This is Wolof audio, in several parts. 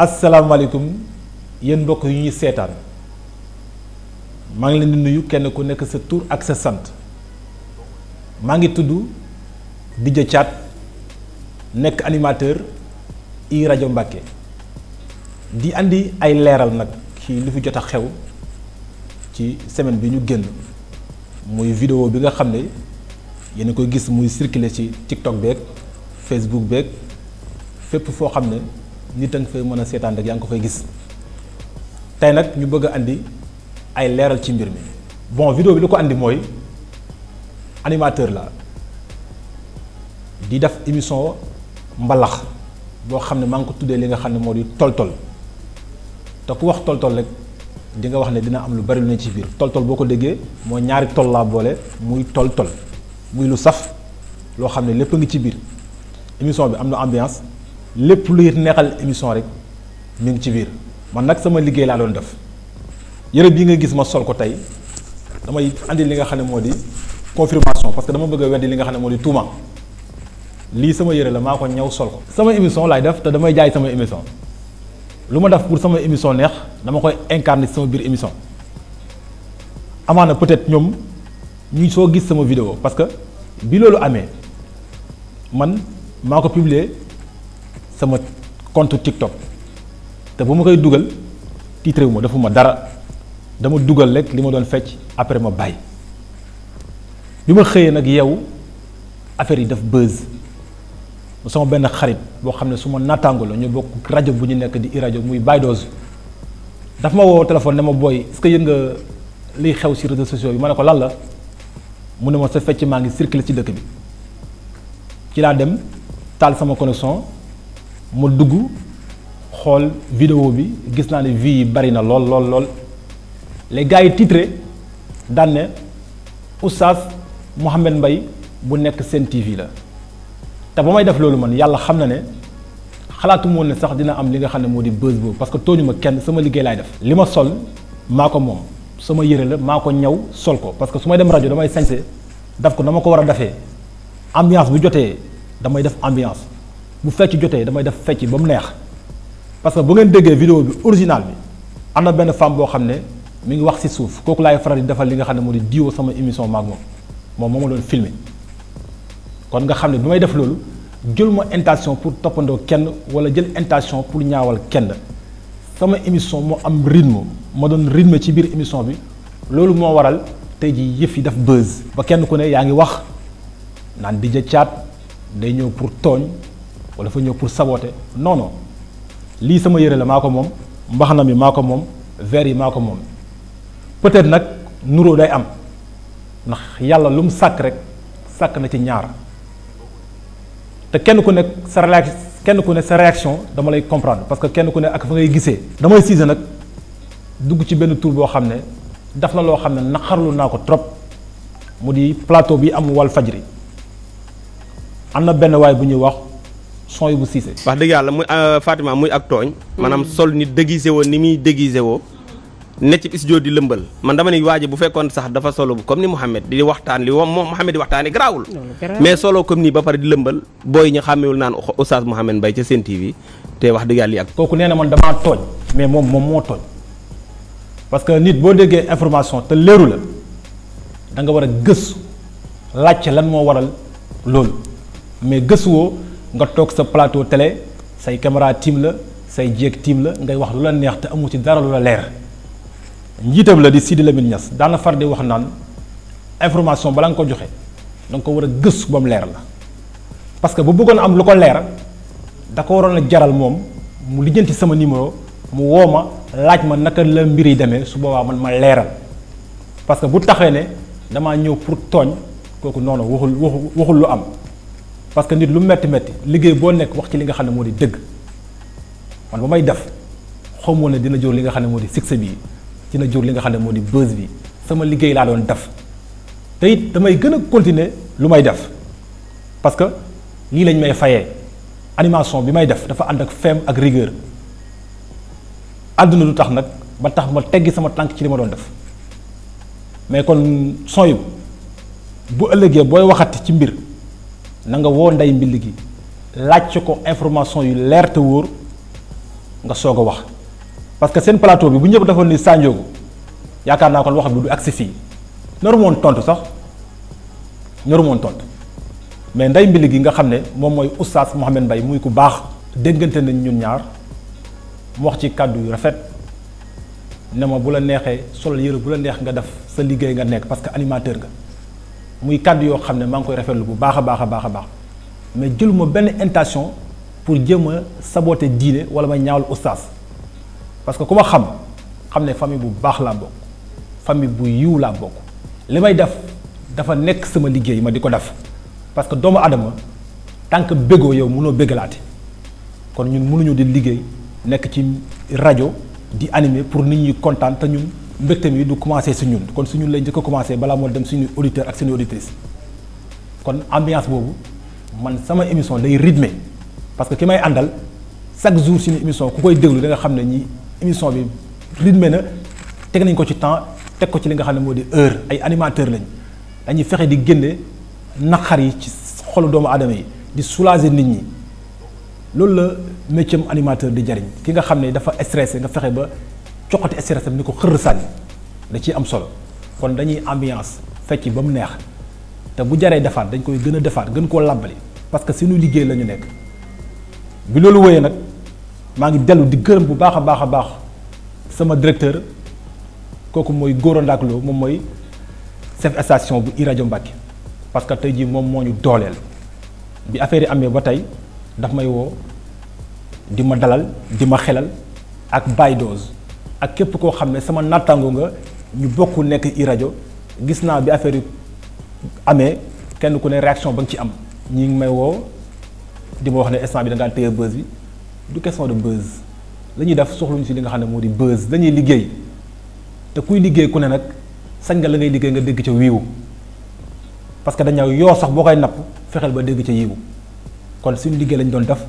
asalaamaaleykum yéen mbokk yu ñuy seetaan maa ngi leen di nuyu kenn ku nekk sa tur ak sa sant maa ngi tudd DJ Thiat nekk animateur i rajo Mbàkke di andi ay leeral nag ci li fi jot a xew ci semaine bi ñu génn muy vidéo bi nga xam ne yéen a koy gis muy circuler ci TikTok beeg Facebook beeg fépp foo xam ne nit a nga fay mën a seetaan rek yaa ngi ko fay gis tey nag ñu bëgg a andi ay leeral ci mbir mi bon vidéo bi li ko andi mooy animateur la di def émission mbalax boo xam ne maa ngi ko tuddee li nga xam ne moo di tol-tol te ku wax tol-tol rek di nga wax ne dina am lu bari lu ne ci biir tol-tol boo ko déggee mooy ñaari tol laa boole muy tol-tol muy lu saf loo xam ne lépp a ngi ci biir émission bi am na ambiance lépp luy neexal émission rek mi ngi ci biir man nag sama liggéey laa doon def yëre bii nga gis ma sol ko tey damay andi li nga xam ne moo di confirmation parce que dama bëgg a weddi li nga xam ne moo di tuuma lii sama yëre la maa ko ñëw sol ko. sama émission laay def te damay jaay sama émission lu ma def pour sama émission neex dama koy incarner sama biir émission amaana peut-être ñoom ñu soo gis sama vidéo parce que bi loolu amee man maa ko publier sama compte TikTok te bu ma koy dugal titré wu ma defuma dara dama dugal rek li ma doon fecc après ma bàyyi bi ma xëyee nag yow affaire yi def buzz sama benn xarit boo xam ne su ma nattaango la ñu bokk rajo bu ñu nekk di i rajo muy Baye Dose daf ma woo téléphone ne ma booy est-ce que yëg nga liy xew ci réseaux sociaux yi ma ne ko lan la mu ne ma sa fecc maa ngi circulé ci dëkk bi ci laa dem taal sama connexion ma dugg xool vidéo bi gis naa ne vues yi bari na lool les gars yi titré daan ne Oustaz Mouhamed Mbaye bu nekk Sen TV la te ba may def loolu man yàlla xam na ne xalaatu moon ne sax dina am li nga xam ne moo di buzz boobu parce que tooñu ma kenn sama liggéey laay def li ma sol maa ko moom sama yëre la maa ko ñaw sol ko parce que su may dem rajo damay sañse daf ko dama ko war a defee ambiance bu jotee damay def ambiance bu fecc jotee damay def fecc ba mu neex parce que bu ngeen déggee vidéo bi original bi am na benn femme boo xam ne mi ngi wax ci suuf kooku laay faral di defal li nga xam ne moo di diwo sama émission maag moom moo ma doon filmer kon nga xam ne bi may def loolu jël ma intention pour toppandoo kenn wala jël intention pour ñaawal kenn sama émission moo am rythme ma doon rythme ci biir émission bi loolu moo waral tey ji yëf yi def buzz ba kenn ku ne yaa ngi wax naan DJ Thiat day ñëw pour tooñ wala fa ñëw pour saboter non lii sama yëre la maa ko moom mbaxana mi maa ko moom verre yi maa ko moom peut-être nag nuroo day am ndax yàlla lu mu sàkk rek sàkk na ci ñaar te kenn ku ne sa réaction dama lay comprendre parce que kenn ku ne ak fa ngay gisee damay siise nag dugg ci benn tour boo xam ne daf na loo xam ne naqarlu naa ko trop mu di plateau bi am wal fajri am na benn waay bu ñuy wax son yu bu siise wax dëgg yàlla muy Fatima muy ak tooñ maanaam sol ni déguisé woo ni muy déguisé woo ne ci studio di lëmbal man dama ne waaje bu fekkoon sax dafa solo comme ni Mouhamed di waxtaan li moom Mouhamed di waxtaani garaawul mais solo comme nii ba pare di lëmbal booy ñu xàmmewul naan Oustaz Mouhamed Mbaye ca Sen TV te wax dëgg yàlla yi ak kooku nee na man damaa tooñ mais moom moo tooñ parce que nit boo déggee information te leeru la da nga war a gëstu laajte lan moo waral loolu mais gëstuwoo nga toog sa plateau télé say caméra tiim la say jéeg tiim la ngay wax lu la neex te amu ci dara lu la leer njiitam la di Sidi Lamine Niass daana far di wax naan information bala nga ko joxe da nga ko war a gëstu ba mu leer la parce que bu bëggoon am lu ko leer da ko waroon a jaral moom mu lijjanti sama numéro mu woo ma laaj ma naka la mbir yi demee su boobaa man ma leeral parce que bu taxee ne damaa ñëw pour tooñ kooku noonu waxul lu am parce que nit lu metti liggéey boo nekk wax ci li nga xam ne moo di dëgg man ba may def xamoon ne dina jur li nga xam ne moo di succès bi dina jur li nga xam ne moo di buzz bi sama liggéey laa doon def te it damay gën a continuer lu may def parce que lii lañ may fayee animation bi may def dafa ànd ak femme ak rigueur àdduna du tax nag ba tax ma teggi sama tànk ci li ma doon def mais kon son yu bu ëllëgee booy waxati ci mbir na nga woo nday mbill gi laaj ko information yu leer te wóor nga soog a wax parce que seen plateau bi bu ñëpp defoon ni Sandiogou yaakaar naa kon wax bi du agsi fii naru moon tontu sax naru moon tontu mais nday mbili gi nga xam ne moom mooy oustaz Mouhamed Mbaye muy ku baax déggante nañ ñun ñaar mu wax ci kàddu yu rafet ne ma bu la neexee sol yëre bu la neex nga def sa liggéey nga nekk parce que animateur nga muy kàddu yoo xam ne maa ngi koy rafetlu bu baax a baax a baax a baax mais jëluma benn intention pour jéem a saboter diine wala ma ñaawal oustaz parce que ku ma xam ne famille bu baax laa bokk famille bu yiw laa bokk li may def dafa nekk sama liggéey ma di ko def parce que doomu adama tant que bégoo yow mënoo bégalaate kon ñun mënuñu di liggéey nekk ci rajo di animer pour nit ñi kontaan te ñun mbégte mi du commencé si ñun kon su ñun lay njëkk a commencé balaa moo dem suñu auditeur ak suñu auditrice kon ambiance boobu man sama émission day rythmé parce que ki may àndal chaque jour suñu émission ku koy déglu da nga xam ne ñi émission bi rythmé na teg nañ ko ci temps teg ko ci li nga xam ne moo di heure ay animateur lañ dañuy fexe di génne naqar yi ci xolu doomu aadama yi di soulager nit ñi loolu la métier animateur di jariñ ki nga xam ne dafa stressé nga fexe ba coqati stress ni ko xër sànni da ciy am solo kon dañuy ambiance fecc ba mu neex te bu jaree defaat dañ koy gën a defaat gën koo làbbali parce que suñu liggéey la ñu nekk bi loolu wéyee nag maa ngi dellu di gërëm bu baax a baax a baax sama directeur kooku mooy Gora Ndak Lo moom mooy chef station bu iRadio Mbacké parce que tey jii moom moo ñu dooleel bi affaire yi amee ba tey daf may woo di ma dalal di ma xelal ak Baye Dose ak képp koo xam ne sama nattango nga ñu bokk nekk iRadio gis naa bi affaire yi amee kenn ku ne réaction ba nga ci am ñi ngi may woo di ma wax ne instant bi da ngaa téye buzz bi du question de buzz la ñuy def soxluñu si li nga xam ne moo di buzz dañuy liggéey te kuy liggéey ku ne nag sañ nga la ngay liggéey nga dégg ca wiiwu parce que dañu yoo sax boo koy napp fexeel ba dégg ca yiiwu kon suñu liggéey lañ doon def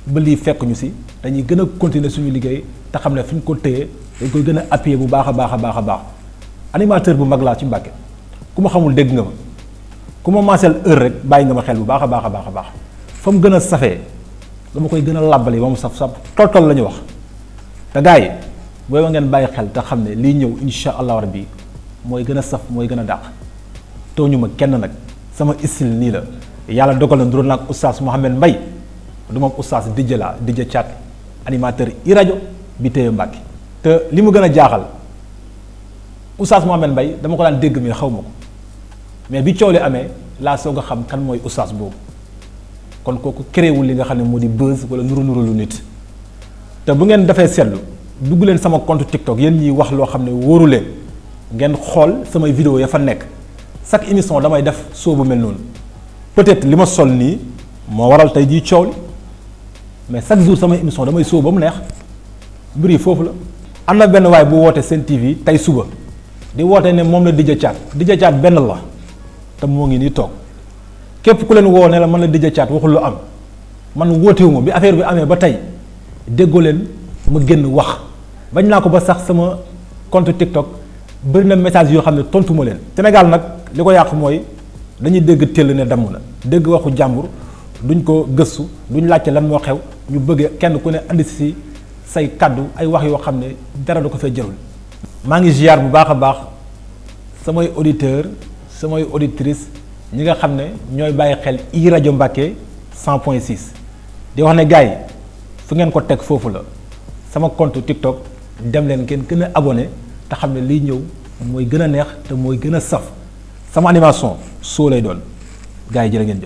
ba lii fekk ñu si dañuy gën a continuer suñu liggéey te xam ne fi ñu ko téye dañ koy gën a appuyer bu baax a baax a baax a baax animateur bu mag laa ci Mbàkke ku ma xamul dégg nga ma ku ma maaseel heure rek bàyyi nga ma xel bu baax a baax a baax a baax fa mu gën a safee dama koy gën a làbbali ba mu saf saf toltol la ñu wax te gars yi booy ngeen bàyyi xel te xam ne lii ñëw insha allahu rabbi mooy gën a saf mooy gën a dàq tooñu ma kenn nag sama style nii la yàlla dogal na nduróon nag oustaz Mouhamed Mbaye du moom oustaz Dijja la Dijja Thiat animateur iRadio bi téye Mbàkke te li mu gën a jaaxal oustaz Mouhamed Mbaye dama ko daan dégg mais xaw ma ko mais bi coow li amee laa soog a xam kan mooy oustaz boobu kon kooku créewul li nga xam ne moo di buzz wala nuru lu nit te bu ngeen defee seetlu dugg leen sama compte TikTok yéen ñiy wax loo xam ne wóoru leen ngeen xool samay vidéo ya fa nekk chaque émission damay def soo bu mel noonu peut-être li ma sol nii moo waral tey jii coow li mais chaque jour samay émission damay soo ba mu neex mbir yi foofu la. am na benn waay bu woote Sen TV tey suba di woote ne moom la Dijja Thiat benn la te moo ngi nii toog képp ku leen woo ne la man la Dijja Thiat waxul lu am man wootewuma bi affaire bi amee ba tey déggoo leen ma génn wax bañ naa ko ba sax sama compte TikTok bëri na message yoo xam ne tontu ma leen. Sénégal nag li ko yàq mooy dañuy dégg teel ne damm na dégg waxu jàmbur duñ ko gëstu duñ laajte lan moo xew ñu bëgg kenn ku ne andi si say kaddu ay wax yoo xam ne dara du ko fee jërul. maa ngi ziar bu baax a baax samay auditeur samay auditrice ñi nga xam ne ñooy bàyyi xel iRadio Mbacké 100.6 di wax ne gars yi fu ngeen ko teg foofu la sama compte TikTok dem leen ngeen gën a abonné te xam ne liy ñëw mooy gën a neex te mooy gën a saf sama animation soo lay doon gars yi jërë ngeen jëf.